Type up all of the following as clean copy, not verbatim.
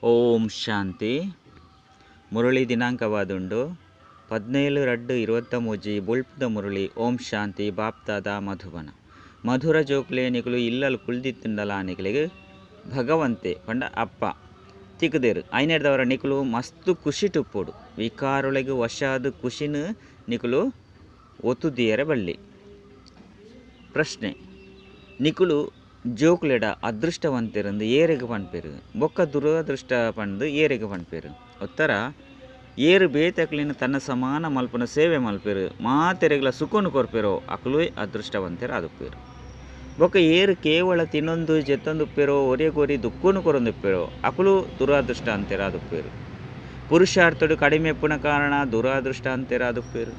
ಓಂ ಶಾಂತಿ. ಮುರಳಿ ದಿನಾಂಕವಾದುಂಡು 17/2/23 ಬೊಳ್ಪುದ ಮುರಳಿ. ಓಂ ಶಾಂತಿ. ಬಾಪ್ದಾದ ಮಧುಬನ. ಮಧುರ ಜೋಕ್ಲೆ ನಿಕುಲು ಇಲ್ಲಲ್ ಕುಲ್ದಿತ್ತುಂಡಲ ನಿಕಲೆಗ್ ಭಗವಂತೆ ಪಂಡ ಅಪ್ಪ ತಿಕ್ಕುದೇರು. ಐನೆಡ್ದವರ ನಿಕುಲು ಮಸ್ತ್ ಖುಷಿ ಟುಪ್ಪೊಡು. ವಿಕಾರೊಳೆಗ್ ವಶಾದ್ ಖುಷಿನ ನಿಕುಲು ಒತ್ತುದಿಯರೆ ಬಳ್ಳಿ. ಪ್ರಶ್ನೆ: ನಿಕುಲು ಜೋಕ್ಲೆಡ ಅದೃಷ್ಟವಂತೆರಂದು ಏರೆಗ್ ಪನ್ಪೆರು ಬೊಕ್ಕ ದುರದೃಷ್ಟ ಪಂದು ಏರೆಗ್ ಪನ್ಪೆರು? ಉತ್ತರ: ಏರು ಬೇತಕ್ಲೆನ್ ತನ್ನ ಸಮಾನ ಮಲ್ಪುನ ಸೇವೆ ಮಲ್ಪೆರು, ಮಾತೆರೆಗ್ಲ ಸುಖನು ಕೊರ್ಪೆರೋ ಅಕುಲುವೆ ಅದೃಷ್ಟವಂತೆರಾದುಪ್ಪೆರು. ಬೊಕ್ಕ ಏರು ಕೇವಲ ತಿನ್ನೊಂದು ಜೆತ್ತೊಂದುಪ್ಪೆರೋ ಒರಿಯಗೊರಿ ದುಃಖನು ಕೊರೊಂದುಪ್ಪೆರೋ ಅಕುಲು ದುರದೃಷ್ಟ ಅಂತೆರಾದುಪ್ಪೆರು. ಪುರುಷಾರ್ಥಡು ಕಡಿಮೆ ಪುಣ ಕಾರಣ ದುರದೃಷ್ಟ ಅಂತೆರಾದುಪ್ಪೆರು.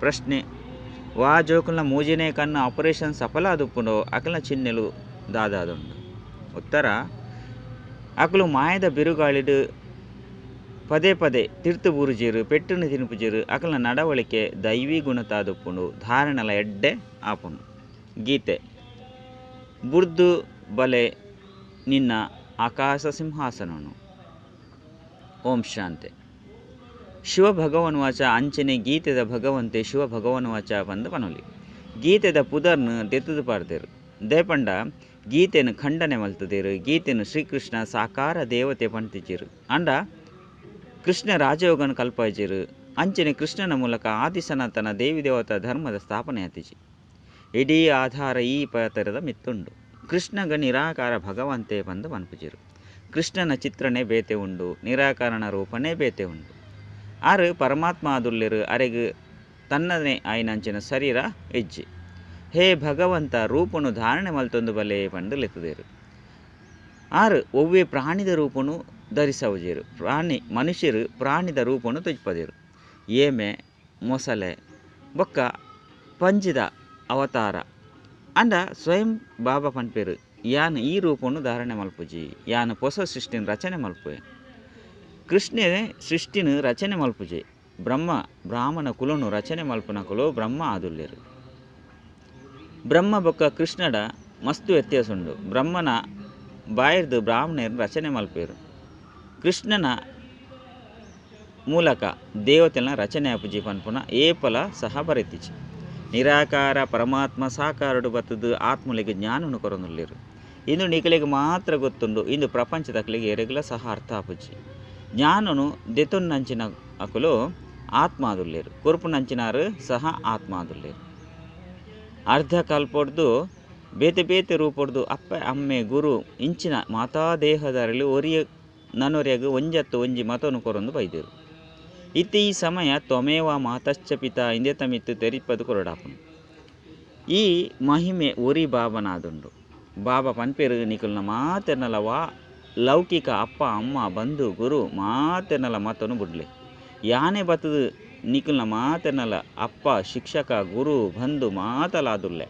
ಪ್ರಶ್ನೆ: ವಾ ಜೋಕುಲ್ನ ಮೂಜಿನೇ ಕಣ್ಣು ಆಪರೇಷನ್ ಸಫಲ ಆದುಪ್ಪುಂಡೋ ಅಕಲ್ನ ಚಿಹ್ನೆಲು ದಾದಾದುಂಡು? ಉತ್ತರ: ಅಕುಲು ಮಾಯದ ಬಿರುಗಾಳಿಡು ಪದೇ ಪದೇ ತಿರ್ತು ಬೂರುಜೇರು, ಪೆಟ್ಟುನು ತಿನ್ಪುಜೇರು. ಅಕಲ್ನ ನಡವಳಿಕೆ ದೈವಿ ಗುಣತಾದುಪ್ಪುಂಡು, ಧಾರಣಲ ಎಡ್ಡೆ ಆಪುಂಡು. ಗೀತೆ: ಬುರ್ದು ಬಲೆ ನಿನ್ನ ಆಕಾಶ ಸಿಂಹಾಸನನು. ಓಂ ಶಾಂತಿ. ಶಿವ ಭಗವನ್ ವಾಚ ಅಂಚನೆ ಗೀತೆದ ಭಗವಂತೆ ಶಿವ ಭಗವನ್ ವಾಚ ಪಂದ್ ಪನೊಲಿ. ಗೀತೆದ ಪುದರ್ನ್ ದೆತ್ತುದು ಪಾಡ್ದೆರು. ದೇಪಂಡ ಗೀತೆನು ಖಂಡನೆ ಮಲ್ತದೇರು. ಗೀತೆನು ಶ್ರೀಕೃಷ್ಣ ಸಾಕಾರ ದೇವತೆ ಪಂತಿಜೆರು. ಅಂಡ ಕೃಷ್ಣ ರಾಜಯೋಗನ ಕಲ್ಪಾಯಿಜೆರು. ಅಂಚನೆ ಕೃಷ್ಣನ ಮೂಲಕ ಆದಿ ಸನಾತನ ದೇವಿ ದೇವತಾ ಧರ್ಮದ ಸ್ಥಾಪನೆ ಆತಿಜಿ. ಇಡೀ ಆಧಾರ ಈ ಪಾತ್ರದ ಮಿತ್ತುಂಡು. ಕೃಷ್ಣಗ ನಿರಾಕಾರ ಭಗವಂತೆ ಪಂದು ಪನ್ಪುಜೆರು. ಕೃಷ್ಣನ ಚಿತ್ರನೇ ಬೇತೆ ಉಂಡು, ನಿರಾಕರಣ ರೂಪನೇ ಬೇತೆ ಉಂಡು. ಆರು ಪರಮಾತ್ಮ ಆದುಲ್ಲೆರು. ಅರೆಗ್ ತನ್ನನೇ ಆಯಿನಂಚಿನ ಶರೀರ ಇಜ್ಜಿ. ಹೇ ಭಗವಂತ ರೂಪನು ಧಾರಣೆ ಮಲ್ತೊಂದು ಬಲೆ ಪಂದು ಲೆತ್ತುದೇರು. ಆರು ಒವ್ವೆ ಪ್ರಾಣಿದ ರೂಪನು ಧರಿಸವುಜೇರು. ಪ್ರಾಣಿ ಮನುಷ್ಯರು ಪ್ರಾಣಿದ ರೂಪನು ತುಜ್ಪದೇರು. ಏಮೆ ಮೊಸಲೆ ಬೊಕ್ಕ ಪಂಜಿದ ಅವತಾರ ಅಂಡ ಸ್ವಯಂ ಬಾಬಾ ಪನ್ಪೇರು, ಯಾನ್ ಈ ರೂಪನು ಧಾರಣೆ ಮಲ್ಪುಜಿ, ಯಾನ್ ಪೊಸ ಸೃಷ್ಟಿನ ರಚನೆ ಮಲ್ಪುವೆ. ಕೃಷ್ಣೆ ಸೃಷ್ಟಿನ ರಚನೆ ಮಲ್ಪುಜಿ. ಬ್ರಹ್ಮ ಬ್ರಾಹ್ಮಣ ಕುಲನು ರಚನೆ ಮಲ್ಪುನಕುಲು ಬ್ರಹ್ಮ ಆದುಲ್ಲೆರು. ಬ್ರಹ್ಮ ಬೊಕ್ಕ ಕೃಷ್ಣಡ ಮಸ್ತು ವ್ಯತ್ಯಾಸ ಉಂಡು. ಬ್ರಹ್ಮನ ಬಾಯಿರ್ದು ಬ್ರಾಹ್ಮಣರು ರಚನೆ ಮಲ್ಪೇರು. ಕೃಷ್ಣನ ಮೂಲಕ ದೇವತೆನ ರಚನೆ ಆಪುಜಿ ಪನ್ಪುನ ಏಪಲ ಸಹ ಬರೆತಿಜಿ. ನಿರಾಕಾರ ಪರಮಾತ್ಮ ಸಾಕಾರಡು ಬತ್ತದು ಆತ್ಮಲಿಗೆ ಜ್ಞಾನನು ಕೊರೊಂದುಲ್ಲೆರು. ಇಂದು ನಿಕಲೆಗ್ ಮಾತ್ರ ಗೊತ್ತುಂಡು. ಇಂದು ಪ್ರಪಂಚದಕ್ಲೆಗ್ ಏರೆಗ್ಲ ಸಹ ಅರ್ಥ ಆಪುಜಿ. ಜ್ಞಾನನು ದೆತೊನ್ನಂಚಿನ ಅಕುಲು ಆತ್ಮಾದುಲ್ಲೆರು. ಕೊರ್ಪುನಂಚಿನಾರು ಸಹ ಆತ್ಮಾದುಲ್ಲೆರು. ಅರ್ಧ ಕಲ್ಪೊಡ್ದು ಬೇತೆ ಬೇತೆ ರೂಪೊಡ್ದು ಅಪ್ಪ ಅಮ್ಮೆ ಗುರು ಇಂಚಿನ ಮಾತಾ ದೇಹದಾರಲು ಒರಿಯ ನನೊರಿಯಗು ಒಂಜತ್ತು ಒಂಜಿ ಮತನು ಕೊರೊಂದು ಬೈದೇರು. ಇತ್ತೆ ಈ ಸಮಯ ತ್ವಮೇವ ಮಾತಶ್ಚ ಪಿತಾ ಇಂದೆ ತಮಿತ್ತು ತೆರಿಪದು ಕೊರಡಾಪುನು. ಈ ಮಹಿಮೆ ಒರಿ ಬಾಬನಾದುಂಡು. ಬಾಬಾ ಪನ್ಪೇರು ನಿಕುಲ್ನ ಮಾತೆರ್ನಲ ವಾ ಲೌಕಿಕ ಅಪ್ಪ ಅಮ್ಮ ಬಂಧು ಗುರು ಮಾತೆರ್ನಲ ಮತನು ಬುಡ್ಲೆ. ಯಾನೆ ಬತ್ತದು ನಿಕುಲ್ನ ಮಾತೆರ್ನಲ ಅಪ್ಪ ಶಿಕ್ಷಕ ಗುರು ಬಂಧು ಮಾತಲಾದುಲ್ಲೆ.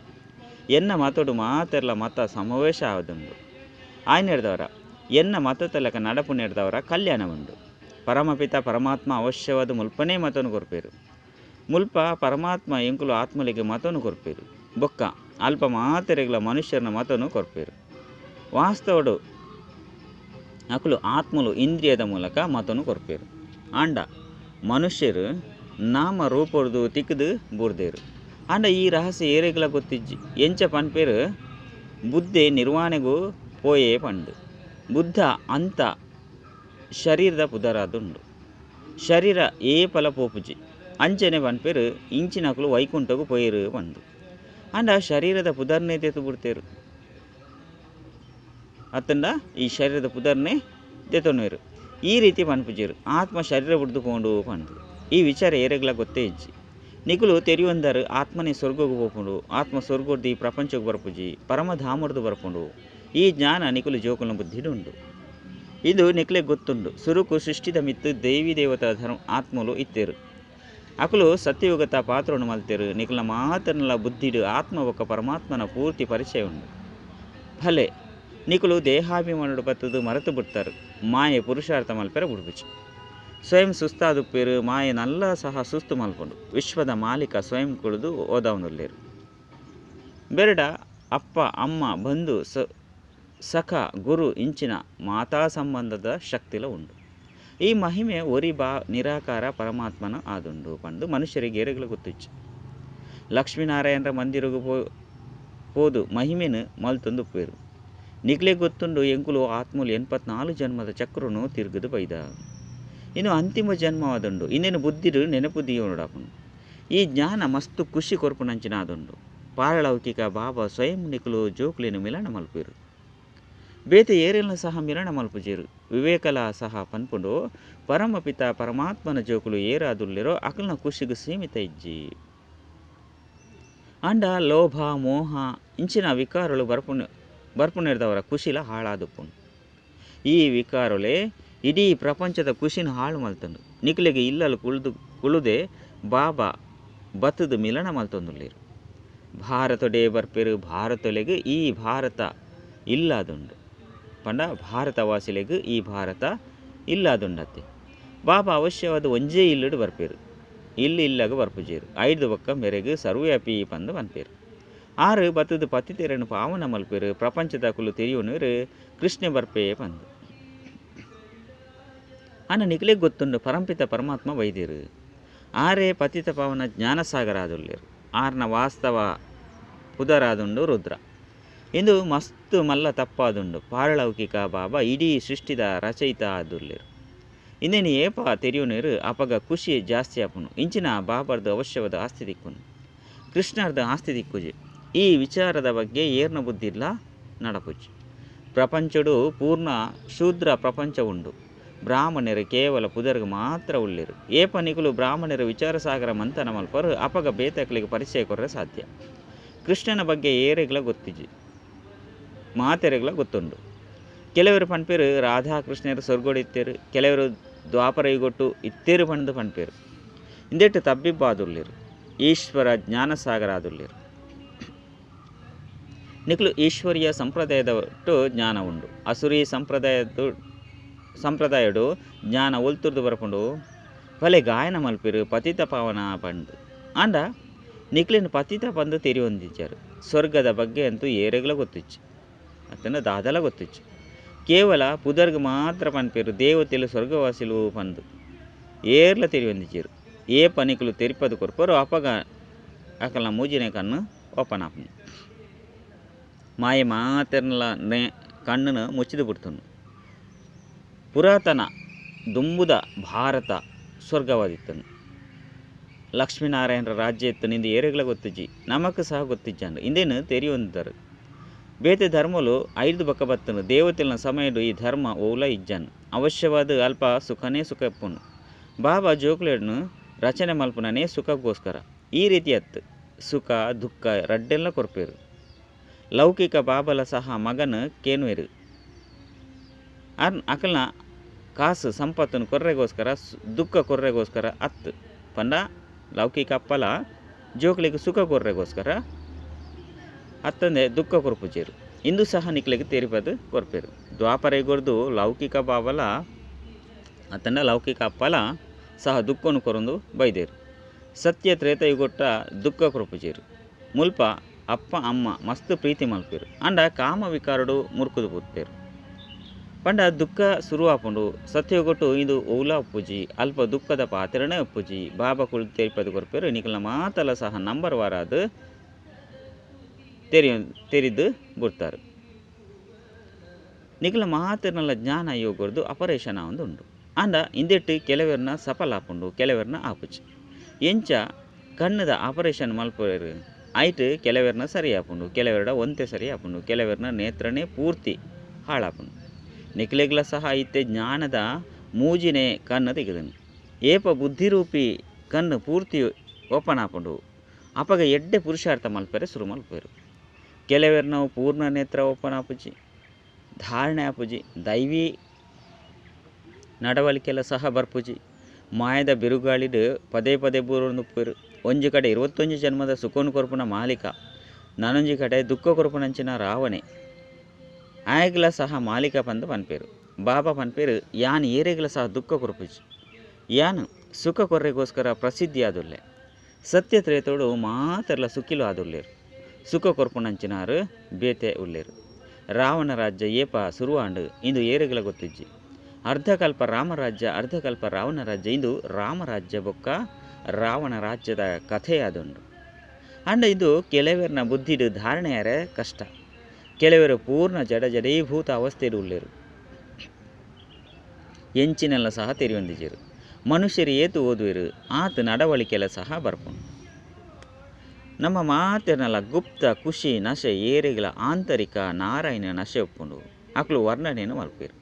ಎನ್ನ ಮತಡು ಮಾತೆರ್ಲ ಮತ ಸಮಾವೇಶ ಆದುಂಡು. ಆಯ್ನೆಡ್ದವರ ಎನ್ನ ಮತ ತಲಕ ನಡಪು ನೆಡ್ದವರ ಕಲ್ಯಾಣ ಉಂಡು. ಪರಮಪಿತ ಪರಮಾತ್ಮ ಅವಶ್ಯವಾದ ಮುಲ್ಪನೇ ಮತನು ಕೊರ್ಪೇರು. ಮುಲ್ಪ ಪರಮಾತ್ಮ ಎಂಕುಲು ಆತ್ಮಲಿಗೆ ಮತನು ಕೊರ್ಪೇರು. ಬೊಕ್ಕ ಅಲ್ಪ ಮಾತೆರೆಗ್ಲ ಮನುಷ್ಯರನ ಮತನು ಕೊರ್ಪೇರು. ವಾಸ್ತವಡು ಅಕುಲು ಆತ್ಮಲು ಇಂದ್ರಿಯದ ಮೂಲಕ ಮತನು ಕೊರ್ಪೇರು. ಆಂಡ ಮನುಷ್ಯರು ನಾಮ ರೂಪೊಡ್ದು ತಿಕ್ಕದು ಬೂರ್ದೇರು. ಆಂಡ ಈ ರಹಸ್ಯ ಏರೆಗ್ಲ ಗೊತ್ತಿಜ್ಜಿ. ಎಂಚ ಪನ್ಪೇರು ಬುದ್ಧೆ ನಿರ್ವಾಣೆಗೂ ಪೋಯೇ ಪಂಡು. ಬುದ್ಧ ಅಂತ ಶರೀರದ ಪುದರಾದುಂಡು. ಶರೀರ ಏ ಫಲ ಪೋಪುಜಿ. ಅಂಚನೆ ಪನ್ಪೇರು ಇಂಚಿನಕುಲು ವೈಕುಂಠಗೂ ಪೋಯೇರು ಪಂಡು. ಆಂಡ ಶರೀರದ ಪುದರ್ನೇ ತೆತ್ತು ಬಿಡ್ತೇರು. ಅತ್ತಂಡ ಈ ಶರೀರದ ಪುದರ್ನೇ ದೆತೊನ್ವೇರು. ಈ ರೀತಿ ಪನ್ಪುಜೇರು ಆತ್ಮ ಶರೀರ ಬುಡ್ದು ಪೋಂಡು ಪಂಡು. ಈ ವಿಚಾರ ಏರೆಗ್ಲ ಗೊತ್ತೇ ಇಜ್ಜಿ. ನಿಕುಲು ತೆರಿಯೊಂದರು ಆತ್ಮನೇ ಸ್ವರ್ಗಕ್ಕೆ ಪೋಪುಂಡು. ಆತ್ಮ ಸ್ವರ್ಗೊಡ್ದು ಈ ಪ್ರಪಂಚಕ್ಕೆ ಬರ್ಪುಜಿ, ಪರಮಧಾಮಡ್ದು ಬರ್ಪುಂಡು. ಈ ಜ್ಞಾನ ನಿಕುಲು ಜೋಕುಲ್ನ ಬುದ್ಧಿಡು ಉಂಡು. ಇದು ನಿಕ್ಲೆ ಗೊತ್ತುಂಡು. ಸುರುಕು ಸೃಷ್ಟಿದ ಮಿತ್ತು ದೇವಿ ದೇವತಾ ಧರ್ಮ ಆತ್ಮಲು ಇತ್ತೇರು. ಅಕುಲು ಸತ್ಯಯುಗತ ಪಾತ್ರವನ್ನು ಮಲ್ತೇರು. ನಿಕುಲ್ನ ಮಾತನಲ ಬುದ್ಧಿಡು ಆತ್ಮ ಬೊಕ್ಕ ಪರಮಾತ್ಮನ ಪೂರ್ತಿ ಪರಿಚಯ ಉಂಡು. ಭಲೆ ನಿಕುಲು ದೇಹಾಭಿಮಾನಡು ಬತ್ತದು ಮರೆತು ಬಿಡ್ತಾರೆ. ಮಾಯೆ ಪುರುಷಾರ್ಥ ಮಲ್ಪೆರ ಬುಡ್ಪುಜಿ. ಸ್ವಯಂ ಸುಸ್ತಾದುಪ್ಪೇರು. ಮಾಯೆ ನಲ್ಲ ಸಹ ಸುಸ್ತು ಮಲ್ಪುಂಡು. ವಿಶ್ವದ ಮಾಲೀಕ ಸ್ವಯಂ ಕುಳಿದು ಓದಾವನುಲ್ಲೇರು. ಬೆರಡ ಅಪ್ಪ ಅಮ್ಮ ಬಂಧು ಸಖ ಗುರು ಇಂಚಿನ ಮಾತಾ ಸಂಬಂಧದ ಶಕ್ತಿಲ ಉಂಡು. ಈ ಮಹಿಮೆ ಒರಿ ಬಾ ನಿರಾಕಾರ ಪರಮಾತ್ಮನ ಆದುಂಡು ಪಂದು ಮನುಷ್ಯರಿಗೆ ಏರೆಗ್ಲ ಗೊತ್ತಿಜ್ಜಿ. ಲಕ್ಷ್ಮೀನಾರಾಯಣರ ಮಂದಿರಗು ಪೋದು ಮಹಿಮೆನು ಮಲ್ತೊಂದು ಉಪ್ಪುವೆರು. ನಿಕ್ಲೆ ಗೊತ್ತುಂಡು ಎಂಕುಲು ಆತ್ಮಲು 84 ಜನ್ಮದ ಚಕ್ರನು ತಿರುಗದು ಬೈದ. ಇನ್ನು ಅಂತಿಮ ಜನ್ಮವಾದುಂಡು. ಇನ್ನೇನು ಬುದ್ಧಿರು ನೆನಪು ದೀವನುಡಾಪುನು. ಈ ಜ್ಞಾನ ಮಸ್ತು ಖುಷಿ ಕೊರ್ಪುನಂಚಿನ ಆದುಂಡು. ಪಾರಲೌಕಿಕ ಬಾಬಾ ಸ್ವಯಂ ನಿಕುಲು ಜೋಕ್ಲೆನು ಮಿಲನ ಮಲ್ಪುವೆರು. ಬೇತೆ ಏರೆಲ್ನ ಸಹ ಮಿಲನ ಮಲ್ಪುಜೆರು. ವಿವೇಕಲ ಸಹ ಪನ್ಪುಂಡು ಪರಮಪಿತ ಪರಮಾತ್ಮನ ಜೋಕುಲು ಏರಾದುಲ್ಲೆರೋ ಅಕಲ್ನ ಖುಷಿಗೆ ಸೀಮಿತ ಇಜ್ಜಿ. ಅಂಡ ಲೋಭ ಮೋಹ ಇಂಚಿನ ವಿಕಾರಗಳು ಬರ್ಪುನೆರ್ದವರ ಖುಷಿಲ ಹಾಳಾದುಪ್ಪುಂಡು. ಈ ವಿಕಾರಲೇ ಇಡೀ ಪ್ರಪಂಚದ ಖುಷಿನ ಹಾಳು ಮಲ್ತಂಡು. ನಿಕ್ಲೆಗೆ ಇಲ್ಲಲು ಕುಳುದೆ ಬಾಬಾ ಬತ್ತದು ಮಿಲನ ಮಲ್ತೊಂದುಲ್ಲೆರು. ಭಾರತೊಡೆ ಬರ್ಪೆರು ಭಾರತೊಲೆಗ್ ಈ ಭಾರತ ಇಲ್ಲಾದುಂಡು. ಪಂಡ ಭಾರತವಾಸಿಲೆಗ್ ಈ ಭಾರತ ಇಲ್ಲಾದುಂಡತ್ತೆ. ಬಾಬಾ ಅವಶ್ಯವಾದ ಒಂಜೇ ಇಲ್ಲುಡು ಬರ್ಪೆರು. ಇಲ್ಲು ಇಲ್ಲಾಗ ಬರ್ಪುಜೆರು. ಐದು ಬೊಕ್ಕ ಮೆರೆಗ್ ಸರ್ವ್ಯಾಪಿ ಪಂದು ಪನ್ಪೆರು. ಆರು ಬತ್ತದು ಪತಿತೆರನ್ನು ಪಾವನ ಮಲ್ಪೆರು. ಪ್ರಪಂಚದ ಕುಲು ತೆರಿಯುನರು ಕೃಷ್ಣ ಬರ್ಪೆ ಪಂದು. ಆನ ನಿಕ್ಲೆಗ್ ಗೊತ್ತುಂಡು ಪರಂಪಿತ ಪರಮಾತ್ಮ ವೈದ್ಯರು. ಆರೇ ಪತಿತ ಪಾವನ ಜ್ಞಾನಸಾಗರ ಆದುಲ್ಲೆರು. ಆರ್ನ ವಾಸ್ತವ ಪುದರಾದುಂಡು ರುದ್ರ. ಇಂದು ಮಸ್ತು ಮಲ್ಲ ತಪ್ಪಾದುಂಡು. ಪಾರಲೌಕಿಕ ಬಾಬಾ ಇಡೀ ಸೃಷ್ಟಿದ ರಚಯಿತ ಆದುಲ್ಲೆರು. ಇಂದೇನು ಏಪ ತೆರಿಯುನೇರು ಅಪಗ ಖುಷಿ ಜಾಸ್ತಿ ಆಪುನು. ಇಂಚಿನ ಬಾಬಾರ್ದು ಅವಶ್ಯವಾದ ಆಸ್ತಿ ದಿಕ್ಕುನು. ಕೃಷ್ಣರ್ದ ಆಸ್ತಿ ದಿಕ್ಕುಜಿ. ಈ ವಿಚಾರದ ಬಗ್ಗೆ ಏರ್ನ ಬುದ್ಧಿಲ್ಲ ನಡಪುಜಿ. ಪ್ರಪಂಚಡು ಪೂರ್ಣ ಶೂದ್ರ ಪ್ರಪಂಚ ಉಂಡು. ಬ್ರಾಹ್ಮಣರು ಕೇವಲ ಪುದರ್ಗ್ ಮಾತ್ರ ಉಲ್ಲೆರು. ಏಪ ನಿಕುಲು ಬ್ರಾಹ್ಮಣರು ವಿಚಾರಸಾಗರ ಮಂಥನ ಮಲ್ಪರು ಅಪಗ ಬೇತಕ್ಲಿಗೆ ಪರಿಚಯ ಕೊರ್ರೆ ಸಾಧ್ಯ. ಕೃಷ್ಣನ ಬಗ್ಗೆ ಏರೆಗ್ಲ ಗೊತ್ತಿಜಿ, ಮಾತೆರೆಗ್ಲ ಗೊತ್ತುಂಡು. ಕೆಲವರು ಪನ್ಪೇರು ರಾಧಾಕೃಷ್ಣರು ಸ್ವರ್ಗೋಡು ಇತ್ತೇರು, ಕೆಲವರು ದ್ವಾಪರ ಯುಗೊಟ್ಟು ಇತ್ತೇರು ಪಂದು ಪನ್ಪೇರು. ಇಂದೆಟ್ಟು ತಬ್ಬಿಬ್ಬಾದುಲ್ಲೇರು. ಈಶ್ವರ ಜ್ಞಾನಸಾಗರ ಆದುಲ್ಲೇರು. ನಿಕ್ಲು ಈಶ್ವರಿಯ ಸಂಪ್ರದಾಯದ ಒಟ್ಟು ಜ್ಞಾನ ಉಂಡು. ಅಸುರಿ ಸಂಪ್ರದಾಯಡು ಜ್ಞಾನ ಒಲ್ತುರ್ದು ಬರಪುಂಡು. ಭಲೆ ಗಾಯನ ಮಲ್ಪಿರು ಪತಿತ ಪಾವನ ಪಂಡು. ಆಂಡ ನಿಕ್ಲಿನ ಪತಿತ ಪಂದು ತೆರಿಯೊಂದಿಜ್ಜಾರು. ಸ್ವರ್ಗದ ಬಗ್ಗೆ ಅಂತೂ ಏರೆಗ್ಲ ಗೊತ್ತಿಚ್ಚು, ಅತ್ತನ ದಾದಲ ಗೊತ್ತಿಚ್ಚು. ಕೇವಲ ಪುದರ್ಗ್ ಮಾತ್ರ ಪನ್ಪೇರು ದೇವತೆಲು ಸ್ವರ್ಗವಾಸಿಲು ಪಂದು ಏರ್ಲ ತೆರಿಯೊಂದಿಜ್ಜೆರು. ಏ ಪನಿಕುಲು ತೆರಿಪದು ಕೊರ್ಪರು ಅಪಗ ಅಕಲ್ನ ಮೂಜಿನೆ ಕಣ್ಣು ಓಪನ್ ಆಪುಂಡು. ಮಾಯೆ ಮಾತೆರ್ನಲ ಕಣ್ಣನ್ನು ಮುಚ್ಚಿದು ಬಿಡ್ತನು. ಪುರಾತನ ದುಂಬುದ ಭಾರತ ಸ್ವರ್ಗವಾದಿತ್ತನು. ಲಕ್ಷ್ಮೀನಾರಾಯಣರ ರಾಜ್ಯ ಇತ್ತು. ನಿಂದು ಏರೆಗ್ಲ ಗೊತ್ತಿಜ್ಜಿ, ನಮಕ್ ಸಹ ಗೊತ್ತಿಜ್ಜಾಂಡು. ಇಂದೇನು ತೆರಿಯೊಂದರು. ಬೇತೆ ಧರ್ಮಲು ಐದು ಬಕ್ಕ ಬತ್ತನು. ದೇವತೆಲ್ನ ಸಮಯಡು ಈ ಧರ್ಮ ಓಲ ಇಜ್ಜಾನು. ಅವಶ್ಯವಾದ ಅಲ್ಪ ಸುಖನೇ ಸುಖ ಇಪ್ಪುನು. ಬಾಬಾ ಜೋಕ್ಲೆಡ್ನು ರಚನೆ ಮಲ್ಪುನನೇ ಸುಖಕ್ಕೋಸ್ಕರ. ಈ ರೀತಿ ಅತ್ತು ಸುಖ ದುಃಖ ರಡ್ಡೆಲ್ಲ ಕೊರ್ಪೇರು. ಲೌಕಿಕ ಬಾಬಲ ಸಹ ಮಗನ ಕೇನುವೆರು. ಅಕಲ್ನ ಕಾಸು ಸಂಪತ್ತನ್ನು ಕೊರ್ರೆಗೋಸ್ಕರ ದುಃಖ ಕೊರ್ರೆಗೋಸ್ಕರ ಅತ್ತು. ಪಂಡ ಲೌಕಿಕ ಅಪ್ಪಲ ಜೋಕ್ಲಿಗೆ ಸುಖ ಕೊರ್ರೆಗೋಸ್ಕರ ಅತ್ತಂದೆ ದುಃಖ ಕೊರ್ಪುಜೇರು. ಇಂದು ಸಹ ನಿಕ್ಲೆಗ್ ತೆರಿಪದು ಕೊರ್ಪೇರು. ದ್ವಾಪರೈಗೊರ್ದು ಲೌಕಿಕ ಬಾಬಲ ಅತ್ತಂಡ ಲೌಕಿಕ ಅಪ್ಪಲ ಸಹ ದುಃಖನು ಕೊರೊಂದು ಬೈದೇರು. ಸತ್ಯ ತ್ರೇತಯುಗೊಟ್ಟ ದುಃಖ ಕೊರ್ಪುಜೇರು. ಮುಲ್ಪ ಅಪ್ಪ ಅಮ್ಮ ಮಸ್ತ್ ಪ್ರೀತಿ ಮಲ್ಪೇರು. ಅಂಡ ಕಾಮ ವಿಕಾರಡು ಮುರ್ಕುದು ಪೂತ್ಪೇರು. ಪಂಡ ದುಃಖ ಶುರುವಾಪುಂಡು. ಸತ್ಯಗೊಟ್ಟು ಇಂದು ಓಲ ಉಪ್ಪುಜಿ, ಅಲ್ಪ ದುಃಖದ ಪಾತ್ರನೇ ಉಪ್ಪುಜಿ. ಬಾಬಾ ಕುಳು ತೆರಿಪದು ಕೊರ್ಪೇರು. ನಿಕಲ್ನ ಮಾತಲ ಸಹ ನಂಬರ್ ವಾರಾದು ತೆರಿದು ಬಿಡ್ತಾರೆ. ನಿಕಲ ಮಾತಿರ್ನಲ್ಲ ಜ್ಞಾನ ಯೋಗರ್ದು ಅಪರೇಷನ್ ಒಂದು ಉಂಡು. ಅಂಡ ಇಂದೆಟ್ಟು ಕೆಲವರ್ನ ಸಫಲ ಆಪುಂಡು, ಕೆಲವರ್ನ ಆಪುಜಿ. ಎಂಚ ಕಣ್ಣದ ಆಪರೇಷನ್ ಮಲ್ಪೇರು ಐಟ್ ಕೆಲವರ್ನ ಸರಿ ಆಪುಂಡು, ಕೆಲವರಡ ಒಂತೆ ಸರಿ ಆಪುಂಡು, ಕೆಲವರ್ನ ನೇತ್ರನೇ ಪೂರ್ತಿ ಹಾಳಾಪುಂಡು. ನಿಕ್ಲೆಗ್ಲ ಸಹ ಐತೆ ಜ್ಞಾನದ ಮೂಜಿನೇ ಕಣ್ಣು ತೆಗೆದನು. ಏಪ ಬುದ್ಧಿರೂಪಿ ಕಣ್ಣು ಪೂರ್ತಿ ಓಪನ್ ಆಪುಂಡು. ಅಪಗ ಎಡ್ಡೆ ಪುರುಷಾರ್ಥ ಮಲ್ಪೆರೆ ಶುರು ಮಲ್ಪೇರು. ಕೆಲವರ್ನ ಪೂರ್ಣ ನೇತ್ರ ಓಪನ್ ಆಪುಜಿ, ಧಾರಣೆ ಆಪುಜಿ, ದೈವಿ ನಡವಳಿಕೆಲ್ಲ ಸಹ ಬರ್ಪುಜಿ. ಮಾಯದ ಬಿರುಗಾಳಿಡು ಪದೇ ಪದೇ ಬೂರೊಂದು ಒಂಜಿ ಕಡೆ 21 ಜನ್ಮದ ಸುಖನು ಕೊರ್ಪುನ ಮಾಲೀಕ, ನಾನೊಂಜಿ ಕಡೆ ದುಃಖ ಕೊರ್ಪುನಂಚಿನ ರಾವಣೆ ಆಯಗ್ಲ ಸಹ ಮಾಲೀಕ ಪಂದು ಪನ್ಪೇರು. ಬಾಬಾ ಪನ್ಪೇರು ಯಾನ್ ಏರೆಗ್ಲ ಸಹ ದುಃಖ ಕೊರ್ಪುಜಿ, ಯಾನ್ ಸುಖ ಕೊರ್ರೆಗೋಸ್ಕರ ಪ್ರಸಿದ್ಧಿ ಆದುಲ್ಲೆ. ಸತ್ಯ ತ್ರೇತೋಡು ಮಾತೆರ್ಲ ಸುಖಿಲು ಆದುಲ್ಲೇರು, ಸುಖ ಕೊರ್ಪುನಂಚಿನಾರು ಬೇತೆ ಉಲ್ಲೇರು. ರಾವಣ ರಾಜ್ಯ ಏಪ ಸುರುವಾಂಡು ಇಂದು ಏರೆಗ್ಲ ಗೊತ್ತಿಜ್ಜಿ. ಅರ್ಧಕಲ್ಪ ರಾಮರಾಜ್ಯ ಅರ್ಧಕಲ್ಪ ರಾವಣ ರಾಜ್ಯ ಇಂದು ರಾಮರಾಜ್ಯ ಬೊಕ್ಕ ರಾವಣ ರಾಜ್ಯದ ಕಥೆಯಾದುಂಡು. ಅಂಡ ಇದು ಕೆಲವರನ ಬುದ್ಧಿಡು ಧಾರಣೆಯರೆ ಕಷ್ಟ. ಕೆಲವರು ಪೂರ್ಣ ಜಡ ಜಡೀಭೂತ ಅವಸ್ಥೆಡು ಉಳ್ಳೇರು, ಎಂಚಿನೆಲ್ಲ ಸಹ ತೆರಿಯೊಂದಿಜೆರು. ಮನುಷ್ಯರು ಏತು ಓದುವೆರು ಆತ ನಡವಳಿಕೆಲ್ಲ ಸಹ ಬರ್ಪುಂಡು. ನಮ್ಮ ಮಾತೆರ್ನಲ ಗುಪ್ತ ಖುಷಿ ನಶೆ ಏರೆಗಳ ಆಂತರಿಕ ನಾರಾಯಣ ನಶೆ ಒಪ್ಪುಂಡು. ಅಕ್ಲು ವರ್ಣನೆಯನ್ನು ಮಲ್ಪೇರು,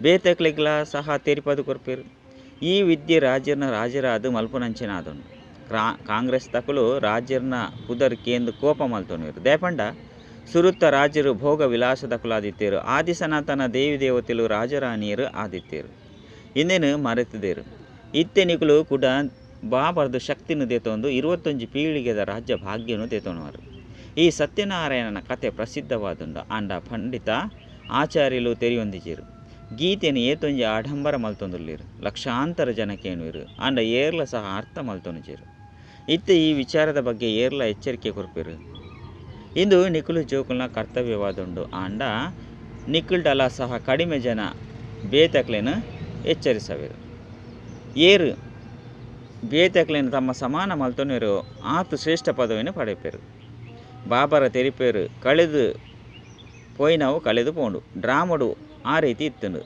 ಬೇತಕ್ಲೆಗ್ಲ ಸಹ ತೆರಿಪದು ಕೊರ್ಪೇರು. ಈ ವಿದ್ಯೆ ರಾಜ್ಯನ ರಾಜರಾದ ಮಲ್ಪುನಂಚಿನ ಆದುಂಡು. ಕಾಂಗ್ರೆಸ್ ತಕಲು ರಾಜ್ಯರ್ನ ಪುದರ್ ಕೇಂದು ಕೋಪ ಮಲ್ತೊನುವೆರು. ದೇಪಂಡ ಸುರುತ್ತ ರಾಜರು ಭೋಗ ವಿಲಾಸ ತಕುಲಾದಿತ್ತೇರು. ಆದಿ ಸನಾತನ ದೇವಿ ದೇವತೆಲು ರಾಜರಾಣಿಯರು ಆದಿತ್ತೇರು. ಇಂದೇನು ಮರೆತದೇರು. ಇತ್ತೆ ನಿಕುಲು ಕೂಡ ಬಾಬರ್ದು ಶಕ್ತಿನು ದೇತೊಂದು 21 ಪೀಳಿಗೆದ ರಾಜ್ಯ ಭಾಗ್ಯನು ದೇತೊನುವರು. ಈ ಸತ್ಯನಾರಾಯಣನ ಕತೆ ಪ್ರಸಿದ್ಧವಾದುಂಡು. ಆಂಡ ಪಂಡಿತ ಆಚಾರ್ಯಲು ತೆರಿಯೊಂದಿಜೇರು. ಗೀತೆಯನ್ನು ಏತೊಂಜಿ ಆಡಂಬರ ಮಲ್ತೊಂದುಲ್ಲೇರು, ಲಕ್ಷಾಂತರ ಜನಕ್ಕೇನುವೆರು. ಆಂಡ ಏರ್ಲ ಸಹ ಅರ್ಥ ಮಲ್ತೊನುಜೇರು. ಇತ್ತೆ ಈ ವಿಚಾರದ ಬಗ್ಗೆ ಏರ್ಲ ಎಚ್ಚರಿಕೆ ಕೊರ್ಪೇರು. ಇಂದು ನಿಕುಲು ಜೋಕುಲ್ನ ಕರ್ತವ್ಯವಾದುಂಡು. ಆಂಡ ನಿಕುಲ್ಡಲ ಸಹ ಕಡಿಮೆ ಜನ ಬೇತಕ್ಲೇನು ಎಚ್ಚರಿಸವೇರು. ಏರು ಬೇತಕ್ಲೇನು ತಮ್ಮ ಸಮಾನ ಮಲ್ತೊನುವೆರು ಆತು ಶ್ರೇಷ್ಠ ಪದವಿಯನ್ನು ಪಡೆಪೇರು. ಬಾಬರ ತೆರಿಪೇರು ಕಳೆದು ಪೋಯಿನವು ಕಳೆದು ಪೋಂಡು. ಡ್ರಾಮಡು ಆ ರೀತಿ ಇತ್ತುಂಡು.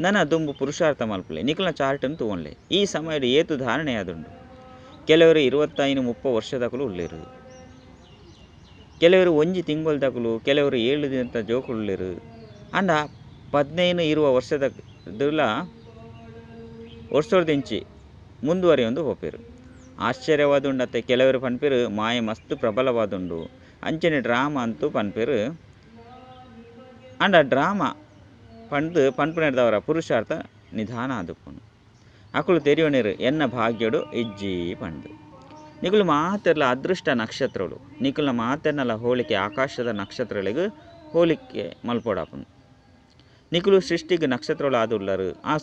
ನನ್ನ ದುಂಬು ಪುರುಷಾರ್ಥ ಮಲ್ಪಲೆ ನಿಕುಲ್ನ ಚಾರ್ಟನ್ನು ತೂವೊನ್ಲೆ. ಈ ಸಮಯದ ಏತು ಧಾರಣೆಯಾದುಂಡು. ಕೆಲವರು 25-30 ವರ್ಷದಕಲು ಉಳ್ಳೇರು, ಕೆಲವರು ಒಂಜಿ ತಿಂಗೊಲ್ದಕಲು, ಕೆಲವರು 7 ದಿನದ ಜೋಕುಳ್ಳೇರು. ಅಂಡ 15-20 ವರ್ಷದಲ್ಲ ವರ್ಷದಿಂಚಿ ಮುಂದುವರಿಯೊಂದು ಹೋಪೇರು. ಆಶ್ಚರ್ಯವಾದುಂಡತ್ತೆ. ಕೆಲವರು ಪನ್ಪೇರು ಮಾಯೆ ಮಸ್ತ್ ಪ್ರಬಲವಾದುಂಡು ಅಂಚನೆ ಡ್ರಾಮಾ ಅಂತೂ ಪನ್ಪೇರು. ಅಂಡ ಡ್ರಾಮಾ ಪಂದು ಪನ್ಪುನೆಡ್ದವರ ಪುರುಷಾರ್ಥ ನಿಧಾನ ಆದುಪ್ಪುನು. ಅಕುಲು ತೆರಿಯೊನೇರು ಎನ್ನ ಭಾಗ್ಯಡು ಇಜ್ಜಿ ಪಂದು. ನಿಕುಲು ಮಾತೆರ್ಲ ಅದೃಷ್ಟ ನಕ್ಷತ್ರಗಳು. ನಿಕುಲ್ನ ಮಾತೆರ್ನಲ ಹೋಲಿಕೆ ಆಕಾಶದ ನಕ್ಷತ್ರಗಳಿಗೆ ಹೋಲಿಕೆ ಮಲ್ಪೊಡಾಪುನು. ನಿಕುಲು ಸೃಷ್ಟಿಗೆ ನಕ್ಷತ್ರಗಳು ಆದುಲ್ಲರು. ಆ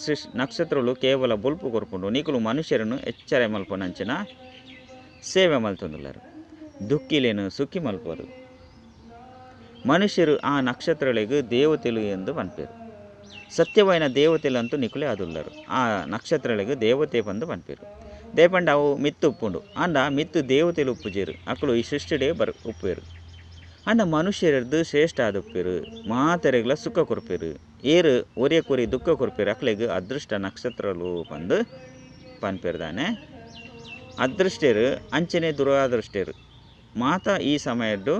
ನಕ್ಷತ್ರಗಳು ಕೇವಲ ಬೊಲ್ಪು ಕೊರ್ಪುಂಡು. ನಿಕುಲು ಮನುಷ್ಯರನ್ನು ಎಚ್ಚರ ಮಲ್ಪುನಂಚಿನ ಸೇವೆ ಮಲ್ತೊಂದುಲ್ಲರು. ದುಃಖಿಲೇನು ಸುಖಿ ಮಲ್ಪರು. ಮನುಷ್ಯರು ಆ ನಕ್ಷತ್ರಗಳಿಗೆ ದೇವತೆಲು ಎಂದು ಪನ್ಪೇರು. ಸತ್ಯವಾಯಿನ ದೇವತೆಲಂತೂ ನಿಕುಲೇ ಆದುಲ್ಲರು. ಆ ನಕ್ಷತ್ರಗಳಿಗೆ ದೇವತೆ ಬಂದು ಪನ್ಪೇರು. ದೇಪಂಡ ಅವು ಮಿತ್ತು ಉಪ್ಪುಂಡು. ಅಂಡ ಮಿತ್ತು ದೇವತೆಲು ಉಪ್ಪುಜೇರು. ಅಕುಲು ಈ ಸೃಷ್ಟಿಡೇ ಬರ್ ಉಪ್ಪೇರು. ಅಂಡ ಮನುಷ್ಯರದ್ದು ಶ್ರೇಷ್ಠ ಆದುಪ್ಪೇರು. ಮಾತೆರೆಗ್ಲ ಸುಖ ಕೊರ್ಪೇರು. ಏರು ಒರಿಯ ಕೊರಿ ದುಃಖ ಕೊರ್ಪೇರು. ಅಕ್ಲೆಗ್ ಅದೃಷ್ಟ ನಕ್ಷತ್ರಲು ಬಂದು ಪನ್ಪೇರ್ದಾನೆ. ಅದೃಷ್ಟೇರು ಅಂಚನೆ ದುರಾದೃಷ್ಟೇರು ಮಾತಾ ಈ ಸಮಯದ್ದು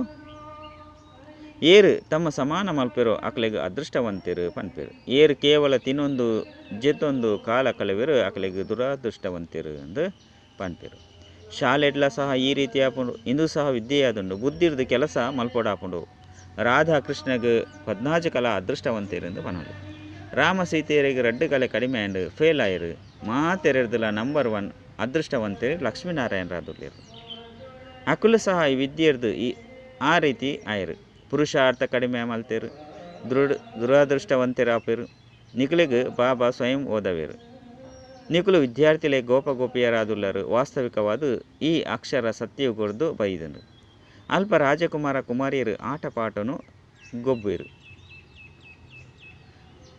ಏರು ತಮ್ಮ ಸಮಾನ ಮಲ್ಪೇರೋ ಅಕ್ಲೆಗ್ ಅದೃಷ್ಟವಂತರು ಪನ್ಪೇರು. ಏರು ಕೇವಲ ತಿನ್ನೊಂದು ಜೆತ್ತೊಂದು ಕಾಲ ಕಳೆವೇರು ಅಕ್ಲೆಗ್ ದುರಾದೃಷ್ಟವಂತರು ಎಂದು ಪನ್ಪೇರು. ಶಾಲೆಡ್ಲ ಸಹ ಈ ರೀತಿ ಆಪುಂಡು. ಇಂದು ಸಹ ವಿದ್ಯೆಯಾದುಂಡು. ಬುದ್ಧಿರ್ದು ಕೆಲಸ ಮಲ್ಪೊಡಾಪುಂಡು. ರಾಧಾಕೃಷ್ಣಗ್ 14 ಕಲಾ ಅದೃಷ್ಟವಂತರು ಎಂದು ಪನೊಡು. ರಾಮ ಸೀತೆಯರಿಗೆ ರಡ್ಡು ಕಲೆ ಕಡಿಮೆ ಆಂಡ್ ಫೇಲ್ ಆಯಿರು. ಮಾತೆರೆರ್ದುಲ ನಂಬರ್ 1 ಅದೃಷ್ಟವಂತರು ಲಕ್ಷ್ಮೀನಾರಾಯಣ ರಾದುಲ್ಲೇರು. ಅಕುಲು ಸಹ ಈ ವಿದ್ಯೆರ್ದು ಈ ಆ ರೀತಿ ಆಯಿರು. ಪುರುಷಾರ್ಥ ಕಡಿಮೆ ಮಲ್ತೇರು, ದುರಾದೃಷ್ಟವಂತರಾಪೇರು. ನಿಕುಲೆಗ್ ಬಾಬಾ ಸ್ವಯಂ ಓದವೇರು. ನಿಕುಲು ವಿದ್ಯಾರ್ಥಿಲೆ ಗೋಪ ಗೋಪಿಯರಾದುಲ್ಲರು. ವಾಸ್ತವಿಕವಾದ ಈ ಅಕ್ಷರ ಸತ್ಯಗೊರ್ದು ಬೈದನು. ಅಲ್ಪ ರಾಜಕುಮಾರ ಕುಮಾರಿಯರು ಆಟ ಪಾಟನು ಗೊಬ್ಬೇರು.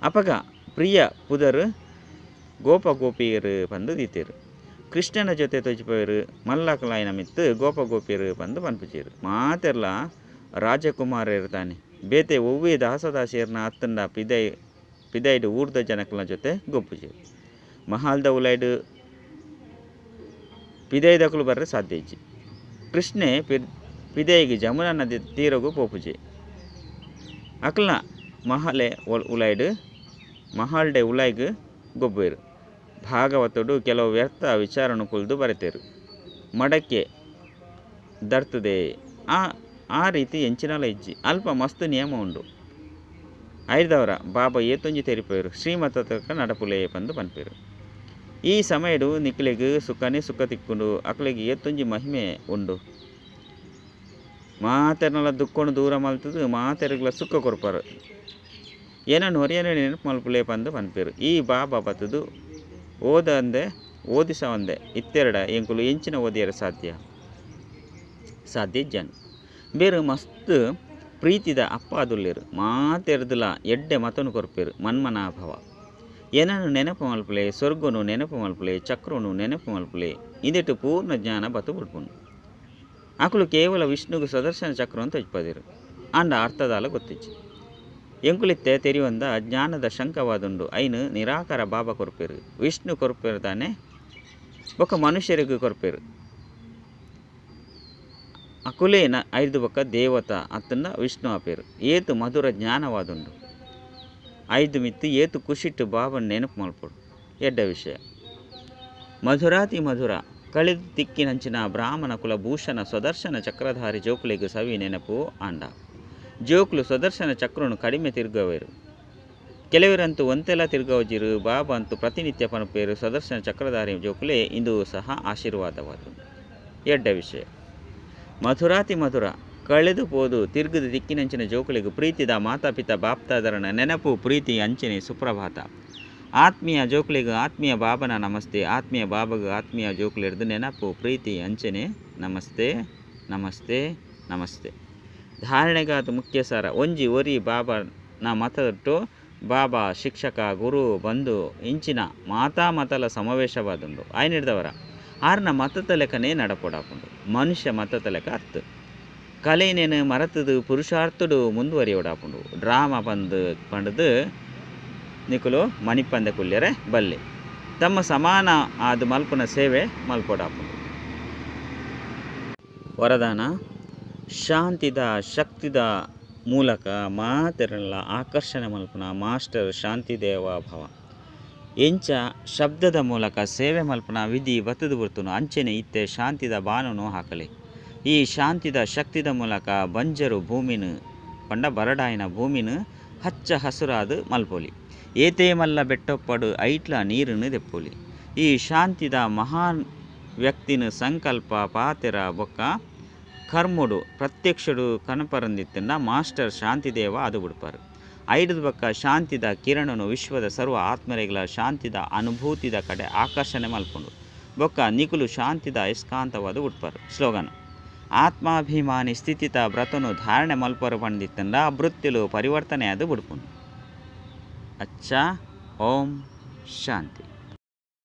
ಅಪಗ ಪ್ರಿಯ ಪುದರು ಗೋಪ ಗೋಪಿಯರು ಬಂದು ದೀತೇರು. ಕೃಷ್ಣನ ಜೊತೆ ತೊಜಿಪೇರು ಮಲ್ಲಕಲಾಯಿನ ಮಿತ್ತು ಗೋಪ ಗೋಪಿಯರು ಬಂದು ಪನ್ಪುಚೇರು. ಮಾತೆರ್ಲ ರಾಜಕುಮಾರರು ತಾನೆ ಬೇತೆ ಒವ್ವೇ ದಾಸದಾಸಿಯರ್ನ ಅತ್ತಂಡ ಪಿದೈಡು ಊರ್ದ ಜನಕಲ ಜೊತೆ ಗೊಪ್ಪುಜೇರು. ಮಹಾಲ್ದ ಉಲೈಡು ಪಿದೈದಕಲು ಬರ್ರೆ ಸಾಧ್ಯ ಇಜ್ಜಿ. ಕೃಷ್ಣೆ ಪಿದೈಗೆ ಜಮುನಾ ನದಿ ತೀರಗು ಪೋಪುಜೆ. ಅಕ್ಲ ಮಹಾಲೆ ಉಲೈಡು ಮಹಾಲ್ಡೆ ಉಲೈಗ್ ಗೊಬ್ಬೇರು. ಭಾಗವತಡು ಕೆಲವು ವ್ಯರ್ಥ ವಿಚಾರನು ಕುಲ್ದು ಬರೆತೇರು. ಮಡಕೆ ದರ್ತದೆ ಆ ಆ ರೀತಿ ಎಂಚಿನಲ ಇಜ್ಜಿ. ಅಲ್ಪ ಮಸ್ತ್ ನಿಯಮ ಉಂಡು. ಐದವರ ಬಾಬಾ ಏತೊಂಜಿ ತೆರಿಪೇರು ಶ್ರೀಮತಕ ನಡಪುಲೆ ಪಂದು ಪನ್ಪೇರು. ಈ ಸಮಯಡು ನಿಕ್ಲೆಗ್ ಸುಖನೇ ಸುಖ ತಿಕ್ಕೊಂಡು ಅಕ್ಲೆಗ್ ಏತೊಂಜಿ ಮಹಿಮೆ ಉಂಡು. ಮಾತೆರ್ನಲ ದುಕ್ಕೊಂಡು ದೂರ ಮಲ್ತದು ಮಾತೆರ್ಗ್ಲ ಸುಖ ಕೊರ್ಪಾರು. ಏನನ್ನು ಹೊರೆಯನೆ ನೆನಪು ಮಲ್ಪುಲೆ ಪಂದು ಪನ್ಪೇರು. ಈ ಬಾಬಾ ಬತ್ತದು ಓದಂದೆ ಓದಿಸವಂದೆ ಇತ್ತೆರಡ ಎಂಕುಲು ಎಂಚಿನ ಓದಿಯರ ಸಾಧ್ಯ ಸಾಧ್ಯ ಜನ. ಬೇರೆ ಮಸ್ತ್ ಪ್ರೀತಿದ ಅಪ್ಪ ಆದುಲ್ಲೆರ್. ಮಾತೆರ್ದಲ ಎಡ್ಡೆ ಮತೊನು ಕೊರ್ಪೆರ್. ಮನ್ಮನಾಭವ. ಎನನ್ ನೆನಪು ಮಲ್ಪುಲೆ, ಸ್ವರ್ಗೊನು ನೆನಪು ಮಲ್ಪುಲೆ, ಚಕ್ರೊನು ನೆನಪು ಮಲ್ಪುಲೆ. ಇಂದೆಟ್ ಪೂರ್ಣ ಜ್ಞಾನ ಬತ್ತು ಬುಡ್ಪುಂಡು. ಅಕುಲು ಕೇವಲ ವಿಷ್ಣುಗು ಸ್ವದರ್ಶನ ಚಕ್ರೊನು ತೋಜ್ಪಾದೆರ್. ಆಂಡ ಅರ್ಥದಾಲ ಗೊತ್ತಿಜ್ಜಿ. ಎಂಕುಲಿತ್ತೆ ತೆರಿಯೊಂದ ಜ್ಞಾನದ ಶಂಕವಾದುಂಡು ಐನ್ ನಿರಾಕಾರ ಬಾಬಾ ಕೊರ್ಪೆರ್. ವಿಷ್ಣು ಕೊರ್ಪೆರ್ ದಾನೆ ಬೊಕ್ಕ ಮನುಷ್ಯರಿಗೆ ಕೊರ್ಪೆರ್. ಅಕುಲೇನ ಐದು ಬೊಕ್ಕ ದೇವತಾ ಅತ್ತಂಡ ವಿಷ್ಣು ಆಪೆರ್. ಏತ್ ಮಧುರ ಜ್ಞಾನವಾದುಂಡು. ಐದು ಮಿತ್ತು ಏತ್ ಖುಷಿಟ್ ಬಾಬನ್ ನೆನಪು ಮಲ್ಪೊಡು. ಎಡ್ಡೆ ವಿಷಯ. ಮಧುರಾತಿ ಮಧುರ ಕಳೆದು ತಿಕ್ಕಿನಂಚಿನ ಬ್ರಾಹ್ಮಣ ಕುಲ ಭೂಷಣ ಸ್ವದರ್ಶನ ಚಕ್ರಧಾರಿ ಜೋಕುಲೆಗ್ ಸವಿ ನೆನಪು ಆಂಡ. ಜೋಕುಲು ಸ್ವದರ್ಶನ ಚಕ್ರೊನು ಕಡಿಮೆ ತಿರ್ಗವೆರ್. ಕೆಲವೆರಂತೂ ಒಂತೆಲ ತಿರ್ಗವಜಿರ್. ಬಾಬಾ ಅಂತೂ ಪ್ರತಿನಿತ್ಯ ಪನ್ಪೆರ್ ಸ್ವದರ್ಶನ ಚಕ್ರಧಾರಿ ಜೋಕುಲೆ ಇಂದು ಸಹ ಆಶೀರ್ವಾದವಾದುಂಡು. ಎಡ್ಡೆ ವಿಷಯ. ಮಧುರಾತಿ ಮಧುರ ಕಳೆದು ಪೋದು ತಿರ್ಗದ ತಿಕ್ಕಿನಂಚಿನ ಜೋಕುಲೆಗ್ ಪ್ರೀತಿದ ಮಾತಾ ಪಿತಾ ಬಾಪ್ತಾದರನ ನೆನಪು ಪ್ರೀತಿ ಅಂಚನೆ ಸುಪ್ರಭಾತ. ಆತ್ಮೀಯ ಜೋಕುಲೆಗ್ ಆತ್ಮೀಯ ಬಾಬನ ನಮಸ್ತೆ. ಆತ್ಮೀಯ ಬಾಬಗ್ ಆತ್ಮೀಯ ಜೋಕುಲೆರ್ದ್ ನೆನಪು ಪ್ರೀತಿ ಅಂಚನೆ ನಮಸ್ತೆ ನಮಸ್ತೆ ನಮಸ್ತೆ. ಧಾರಣೆಗಾದ ಮುಖ್ಯ ಸಾರ ಒಂಜಿ ಒರಿ ಬಾಬನ ಮತದೊಟ್ಟು ಬಾಬಾ ಶಿಕ್ಷಕ ಗುರು ಬಂಧು ಇಂಚಿನ ಮಾತಾ ಮತಲ ಸಮಾವೇಶವಾದುಂಡು. ಆಯ್ನಿಡ್ದವರ ಆರ್ನ ಮತದ ಲೆಕ್ಕನೇ ನಡಪೊಡಾಪುಂಡು. ಮನುಷ್ಯ ಮತದ ಲೆಕ್ಕ ಅರ್ಥ. ಕಲೆನೇನು ಮರತದು ಪುರುಷಾರ್ಥಡು ಮುಂದುವರಿಯೋಡಾಪುಂಡು. ಡ್ರಾಮಾ ಬಂದು ಪಂಡ್ದು ನಿಕುಲು ಮಣಿಪಂದೆ ಕುಲ್ಯರೆ ಬಲ್ಲೆ. ತಮ್ಮ ಸಮಾನ ಆದ್ ಮಲ್ಪುನ ಸೇವೆ ಮಲ್ಪೊಡಾಪುಂಡು. ವರದಾನ ಶಾಂತಿದ ಶಕ್ತಿದ ಮೂಲಕ ಮಾತೆರೆನ್ಲ ಆಕರ್ಷಣೆ ಮಲ್ಪುನ ಮಾಸ್ಟರ್ ಶಾಂತಿದೇವ ಭವ. ಎಂಚ ಶಬ್ದದ ಮೂಲಕ ಸೇವೆ ಮಲ್ಪುನ ವಿಧಿ ಬತ್ತುದು ಬರ್ತುನು ಅಂಚನೆ ಇತ್ತೆ ಶಾಂತಿದ ಬಾಣನು ಹಾಕಲೆ. ಈ ಶಾಂತಿದ ಶಕ್ತಿದ ಮೂಲಕ ಬಂಜರು ಭೂಮಿನ್ ಪಂಡ ಬರಡಾಯಿನ ಭೂಮಿನ್ ಹಚ್ಚ ಹಸುರಾದ್ ಮಲ್ಪೊಲಿ. ಏತೇ ಮಲ್ಲ ಬೆಟ್ಟೊಪ್ಪಡು ಐಟ್ಲ ನೀರುನು ದೆಪ್ಪೊಲಿ. ಈ ಶಾಂತಿದ ಮಹಾನ್ ವ್ಯಕ್ತಿನ ಸಂಕಲ್ಪ ಪಾತೆರ ಬೊಕ್ಕ ಕರ್ಮೊಡು ಪ್ರತ್ಯಕ್ಷಡು ಕನಪರಂದಿತ್ತುಂಡ ಮಾಸ್ಟರ್ ಶಾಂತಿದೇವ ಅದು ಬುಡ್ಪಾರು. ಐಡ್ದ್ ಬೊಕ್ಕ ಶಾಂತಿದ ಕಿರಣನು ವಿಶ್ವದ ಸರ್ವ ಆತ್ಮರೆಗ್ಲ ಶಾಂತಿದ ಅನುಭೂತಿದ ಕಡೆ ಆಕರ್ಷಣೆ ಮಲ್ಪುಂಡು. ಬೊಕ್ಕ ನಿಕುಲು ಶಾಂತಿದ ಅಯಸ್ಕಾಂತವಾದ ಉಡ್ಪಾರು. ಸ್ಲೋಗನ್ ಆತ್ಮಾಭಿಮಾನಿ ಸ್ಥಿತಿತ ವ್ರತನು ಧಾರಣೆ ಮಲ್ಪರು ಪಂಡಿತ್ತಂಡ ವೃತ್ತಿಲು ಪರಿವರ್ತನೆ ಅದು ಬುಡ್ಪುಂಡು. ಅಚ್ಚಾ ಓಂ ಶಾಂತಿ.